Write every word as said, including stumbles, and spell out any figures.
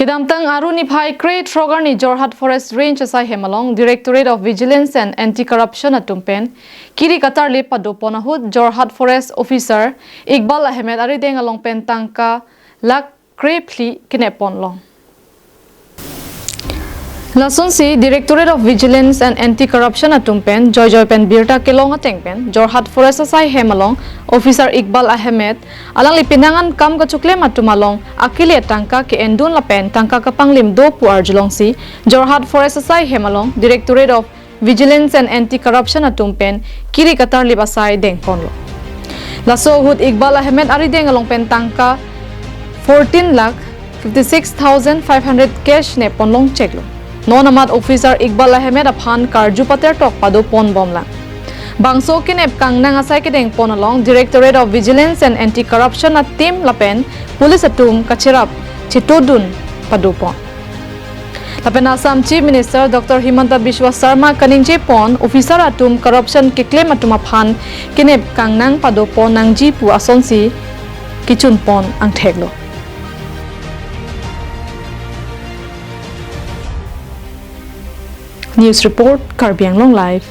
Kedamtang Aru niphai krethrok arni Jorhat Forest Range asai hem along Directorate of Vigilance and Anti-Corruption atum pen kiri katarlip padopon ahut Jorhat Forest Officer Iqbal Ahmed arideng along pen tangka lakh krephli kenep ponlong. Lasonsi Directorate of Vigilance and Anti-Corruption atum pen joijoi pen birta kelong ateng pen Jorhat Forest asai hem along Officer Iqbal Ahmed alangli penang an kam kachoklem atum along akele tangka ke-endun lapen tangka kapanglim do pu arjulongsi Jorhat Forest asai hem along Directorate of Vigilance and Anti-Corruption atum pen kiri katarlip asai dengponlo. Laso ahut Iqbal Ahmed arideng along pen tangka fourteen lakh fifty six thousand five hundred cash nepponlong cheklo. Non amat Officer Iqbal Ahmed aphan karju patertok padopon bomlang. Bangso kenep kangnang asai kedengpon along Directorate of Vigilance and Anti-Corruption a-team lapen police atum kacherap chetodun padopon. Lapen Assam Chief Minister Doctor Himanta Biswa Sarma kaningjepon officer atum corruption keklem atum aphan kenep kangnang padopon nangji pu asonsi kechunpon angtheklo. News report, Karbi Anglong Live.